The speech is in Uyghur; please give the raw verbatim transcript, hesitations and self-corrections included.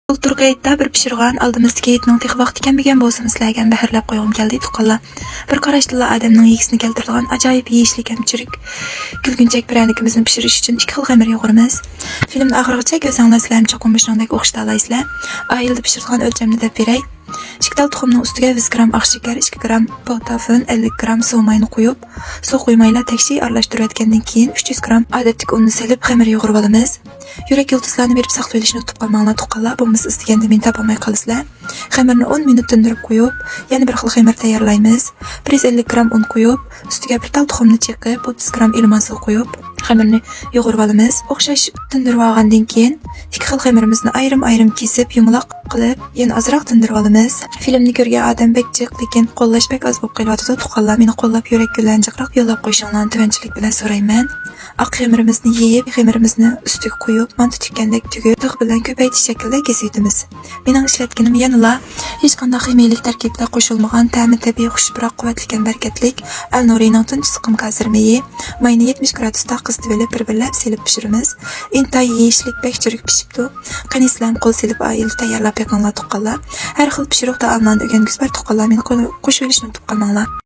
بۇلتۇرقى ھېيتتا بىر پىشۇرغان، ئالدىمىزدىكى ھېيتنىڭ تېخى ۋاقتى كەلمىگەن بولسىمۇ سىلەرگە ھەم بەھرىلەپ قويغۇم كەلدى، تۇغقانلار. بىر قاراشتىلا ئادەمنىڭ يېگۈسىنى كەلتۈرىدىغان ئاجايىپ يېيىشلىك ھەم چۈرۈك، كۈلگۈنچەك پىرەنىكىمىزنى پىشۇرۇش ئۈچۈن ئىككى خىل خېمىر يۇغۇرىمىز. فىلىمنى ئاخىرغىچە كۆرسەڭلار سىلەرمۇ چوقۇم مۇشۇنىڭدەك ئوخشىتالايسىلەر. ئائىلىدە پىشۇرىدىغان ئۆلچەمنى دەپ بېرەي. ئىككى تال تۇخۇمنىڭ ئۈستىگە يۈز گرام ئاق شېكەر، ئىككى گرام پوتافون، ئەللىك گرام سۇ ماينى قۇيۇپ، سۇ قۇيمايلا تەكشى ئارىلاشتۇرۇۋەتكەندىن كېيىن، ئۈچ يۈز گرام ئادەتتىكى ئۇننى سېلىپ خېمىر يۇغۇرۇۋالىمىز. يۈرەك يۇلتۇزلارنى بېرىپ ساقلىۋېلىشنى ئۇنتۇپ قالماڭلار، تۇغقانلار، بولمىسا ئىزدىگەندە مېنى تاپالماي قالىسىلەر. خېمىرنى ئون مىنۇت تىندۇرۇپ قويۇپ، يەنە بىر خىل خېمىر تەييارلايمىز. بىر يۈز ئەللىك گرام ئۇن قويۇپ، ئۈستىگە بىر تال تۇخۇمنى چېقىپ، ئوتتۇز گرام ئىلمان سۇ قويۇپ، خېمىرنى يۇغۇرۇۋالىمىز. ئوخشاش تىندۇرۇۋالغاندىن كېيىن، ئىككى خىل خېمىرىمىزنى ئايرىم-ئايرىم كېسىپ، يۇمىلاق قىلىپ، يەنە ئازراق تىندۇرۇۋالىمىز. فىلىمنى كۆرگەن ئادەم بەك جىق، لېكىن قوللاش بەك ئاز بولۇپ قېلىۋاتىدۇ. تۇغقانلار، مېنى قوللاپ، يۈرەك گۈللەرنى جىقراق يوللاپ قويۇشۇڭلارنى تۆۋەنچىلىك بىلەن سورايمەن. ئاق خېمىرىمىزنى يېيىپ، خېمىرىمىزنى ئۈستىگە قويۇپ، مانتا تىككەندەك تۈگۈپ، تىغ بىلەن كۆپەيتىش شەكلىدە كېسىۋېتىمىز. مېنىڭ ئىشلەتكىنىم يەنىلا ھېچقانداق خىمىيەلىك تەركىبلەر قوشۇلمىغان، تەمى تەبىئىي، خۇشپۇراق، قۇۋۋەتلىك ھەم بەرىكەتلىك ئەلنۇرىنىڭ تۇنجى سىقىم كاسىر مېيى. ماينى يەتمىش گرادۇستا قىزىتىۋېلىپ، بىر-بىرلەپ سېلىپ پىشۇرىمىز. ئىنتايىن يېيىشلىك، بەك چۈرۈك پىشىپتۇ. قېنى سىلەرمۇ قول سېلىپ ئائىلىدە تەييارلاپ بېقىڭلار، تۇغقانلار. ھەر خىل پىشۇرۇق تائاملارنى ئۆگەنگۈسى بار، تۇغقانلار، مېنى قول-، قوشۇۋېلىشنى ئۇنتۇپ قالماڭلار.